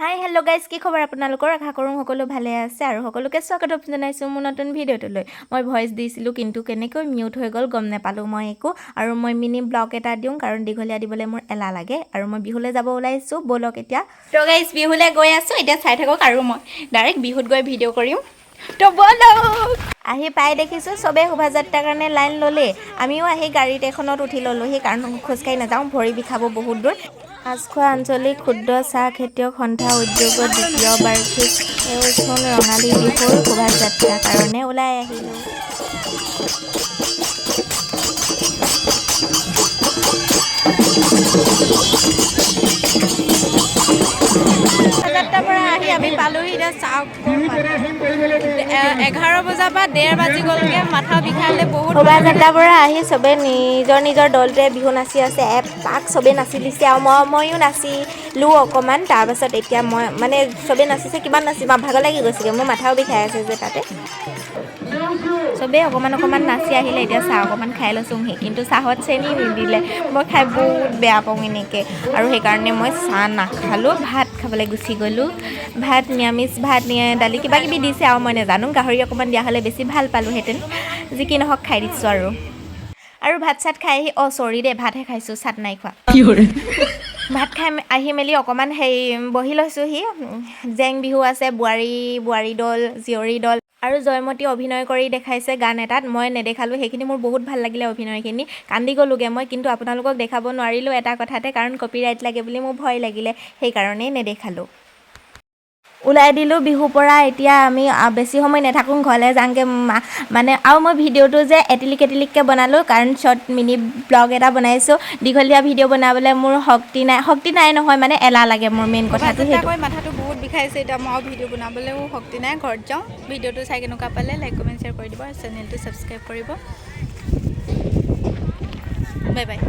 হাই, hello' guys, কি খবৰ আপোনালোকৰ? আশা কৰোঁ সকলো ভালে আছে আৰু সকলোকে স্বাগতম জনাইছোঁ মোৰ নতুন ভিডিঅ'টোলৈ। মই ভইচ দিছিলোঁ, কিন্তু কেনেকৈ মিউট হৈ গ'ল গম নাপালোঁ মই একো। আৰু মই মিনি ব্লগ এটা দিওঁ, কাৰণ দীঘলীয়া দিবলৈ মোৰ এলাহ লাগে। আৰু মই বিহুলৈ যাব ওলাইছোঁ। ব'লক এতিয়া। তো গাইজ, বিহুলৈ গৈ আছোঁ, এতিয়া চাই থাকক আৰু মই ডাইৰেক্ট বিহুত গৈ ভিডিঅ' কৰিম। তো ব'লক। আহি পাই দেখিছোঁ চবেই শোভাযাত্ৰাৰ কাৰণে লাইন ল'লেই। আমিও আহি গাড়ীত এখনত উঠি ল'লোহি, কাৰণ খোজকাঢ়ি নাযাওঁ, ভৰি বিষাব বহুত দূৰ। মাছখোৱা আঞ্চলিক ক্ষুদ্ৰ চাহ খেতিয়ক সন্থা উদ্যোগত দ্বিতীয় বাৰ্ষিক সেউজোন ৰঙালী বিহুৰ শোভাযাত্ৰাৰ কাৰণে ওলাই আহিলোঁ। শোভাযাত্ৰাৰ পৰা আহি আমি পালোহি। এতিয়া চাওক, 11 বজাৰ পৰা 1:30 বাজি গ'লগৈ। মাথা বিষালে বহুত। শোভাযাত্ৰাৰ পৰা আহি চবে নিজৰ নিজৰ দলটোৱে বিহু নাচি আছে। এপাক চবেই নাচি দিছে আৰু ময়ো নাচিলোঁ অকণমান। তাৰপাছত এতিয়া মই মানে চবেই নাচিছে, কিমান নাচিম আৰু, ভাগৰ লাগি গৈছেগৈ মোৰ, মাথাও বিষাই আছে যে তাতে। চবেই অকণমান অকণমান নাচি আহিলে। এতিয়া চাহ অকণমান খাই লৈছোঁহি, কিন্তু চাহত চেনি নিদিলে। মই খাই বহুত বেয়া পাওঁ এনেকৈ আৰু সেইকাৰণে মই চাহ নাখালোঁ, ভাত খাবলৈ গুচি গ'লোঁ। ভাত নিৰামিষ ভাত, দালি কিবা কিবি দিছে আৰু মই নাজানো। গাহৰি অকণমান দিয়া হ'লে বেছি ভাল পালোঁহেঁতেন। যি কি নহওক, খাই দিছোঁ আৰু। আৰু ভাত চাত খাই আহি, অ' চৰি দেই, ভাতহে খাইছোঁ, চাত নাই খোৱা। ভাত খাই আহি মেলি অকণমান সেই বহি লৈছোঁহি। জেং বিহু আছে, বোৱাৰী বোৱাৰী দল, জীয়ৰী দল আৰু জয়মতী অভিনয় কৰি দেখাইছে গান এটাত। মই নেদেখালোঁ সেইখিনি। মোৰ বহুত ভাল লাগিলে অভিনয়খিনি, কান্দি গ'লোগৈ মই। কিন্তু আপোনালোকক দেখাব নোৱাৰিলোঁ এটা কথাতে, কাৰণ কপিৰাইট লাগে বুলি মোৰ ভয় লাগিলে, সেইকাৰণেই নেদেখালোঁ। ওলাই দিলোঁ বিহুৰ পৰা। এতিয়া আমি বেছি সময় নাথাকোঁ, ঘৰলৈ যাওঁগৈ। মানে আৰু মই ভিডিঅ'টো যে এটিলিক এটিলিককৈ বনালোঁ, কাৰণ শ্বৰ্ট মিনি ব্লগ এটা বনাইছোঁ। দীঘলীয়া ভিডিঅ' বনাবলৈ মোৰ শক্তি নাই। শক্তি নাই নহয়, মানে এলাহ লাগে মোৰ, মেইন কথাটো সেইটো। কৈ মাথাটো বহুত বিষাইছে। এতিয়া মই আৰু ভিডিঅ' বনাবলৈও শক্তি নাই, ঘৰত যাওঁ। ভিডিঅ'টো চাই কেনেকুৱা পালে লাইক, কমেণ্ট, শ্বেয়াৰ কৰি দিব আৰু চেনেলটো ছাবস্ক্ৰাইব কৰিব। Bye bye.